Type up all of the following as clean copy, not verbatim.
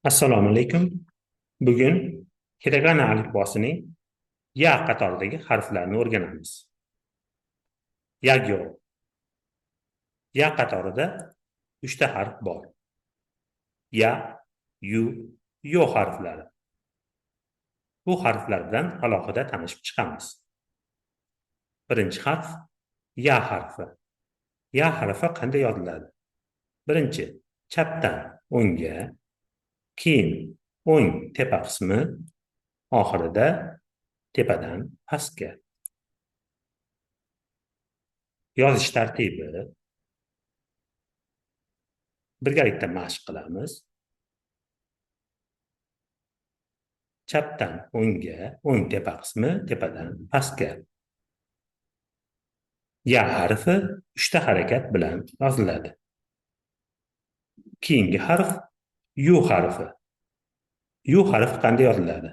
Assalomu alaykum. Bugun hiragana alifbosining ya qatoridagi harflarni o'rganamiz. Yagyo. Ya qatorida 3 ta harf bor. Ya, yu, yo harflari. Bu harflar bilan alohida tanishib chiqamiz. Birinchi harf ya harfi. Ya harfi qanday yoziladi? Birinchi chapdan o'ngga, keyin o'ng tepa qismi, oxirida tepadan pastga. Yozish tartibi. Birgalikda mashq qilamiz. Chapdan o'ngga, o'ng tepa qismi, tepadan pastga. Ya harfi 3 ta harakat bilan yoziladi. Keyingi harf yu harfi. Yu harfi qanday yoziladi?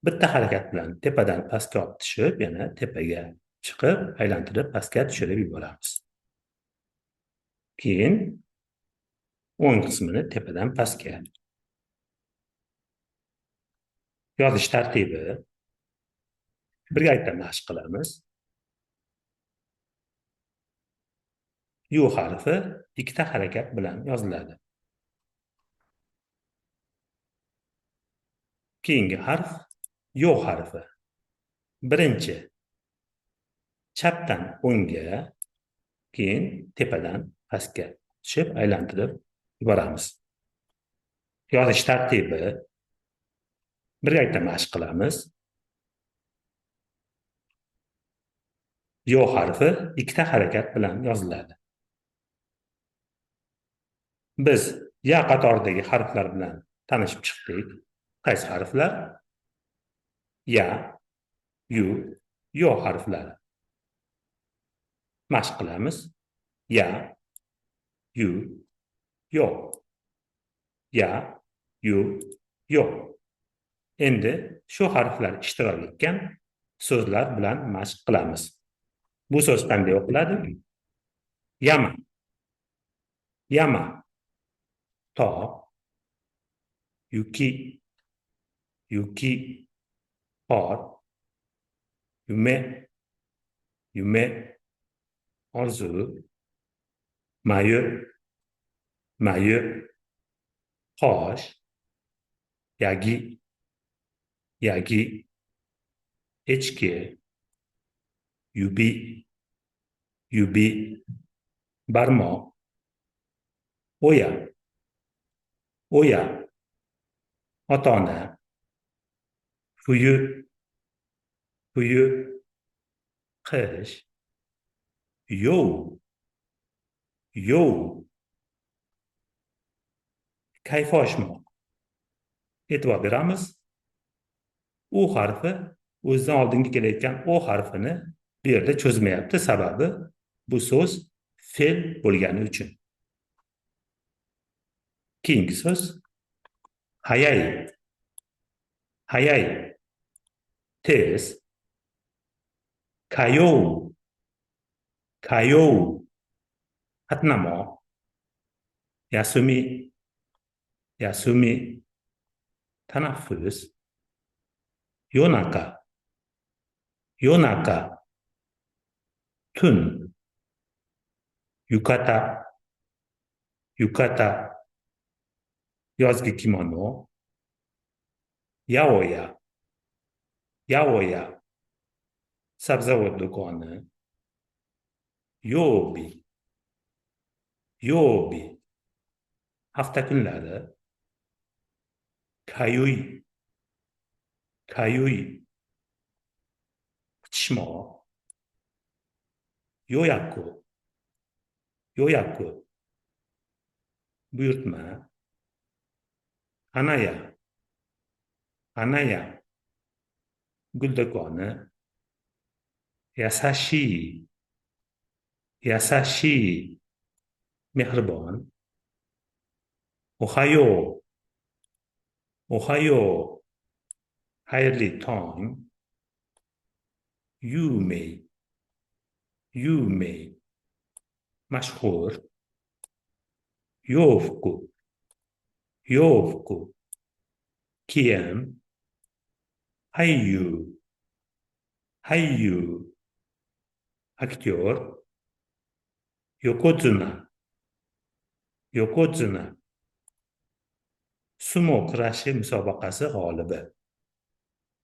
Bitta harakat bilan tepadan pastga olib tushib, yana tepaga chiqib, aylantirib pastga tushirib yuboramiz. Keyin o'ng qismini tepadan pastga. Yozish tartibi. Birgalikda mashq qilamiz. Yu harfi 2 ta harakat bilan yoziladi. Keyingi harf yo harfi. Birinchi chapdan o'ngga, keyin tepadan pastga tushib aylantirib yuboramiz. Yozish tartibi. Birgalikda mashq qilamiz. Yo harfi 2 ta harakat bilan yoziladi. Biz ya qatoridagi harflar bilan tanishib chiqdik. Qaysi harflar? Ya, yu, yo harflari. Mashq qilamiz. Ya, yu, yo. Ya, yu, yo. Endi shu harflar ishtirok etgan so'zlar bilan mashq qilamiz. Bu so'z qanday o'qiladi? Yama. Yama. Tog'. Yuki. Yuki. Qor. Yume. Yume. Orzu. Mayu. Mayu. Qosh. Yagi. Yagi. Echki. Yubi. Yubi. Barmoq. O'ya. O'ya. Ota-ona. Fuyu. Fuyu. Qish. Yov. Yov. Kayf oshmoq. E'tibor beramiz. U harfi o'zidan oldingi kelayotgan o harfini bu yerda cho'zmayapti. Sababi bu so'z fe'l bo'lgani uchun. Keyingi so'z hayay. Hayay. Tez. Kayov. Kayov. Qatnamoq. Yasumi. Yasumi. Tanaffus. Yonaka. Yonaka. Tun. Yukata. Yukata. Yozgi kimono. Yaoya. Yaoya. Sabzavot do'koni. Yobi. Yobi. Hafta kunlari. Kayuy. Kayuy. Qichishmoq. Yoyaku. Yoyaku. Buyurtma. Hanaya. Hanaya. Gul do'koni. Yasashi. Yasashi. Mehribon. Ohayo. Ohayo. Xayrli tong. Yumei. Yumei. Mashhur. Yovku. Yovku. Kiyim. Hayyu, hayyu, aktyor. Yokozuna, yokozuna, sumo kurashi musobaqasi g'olibi.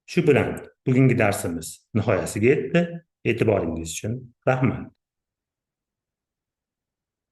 Shu bilan bugungi darsimiz nihoyasiga yetdi. E'tiboringiz uchun rahmat.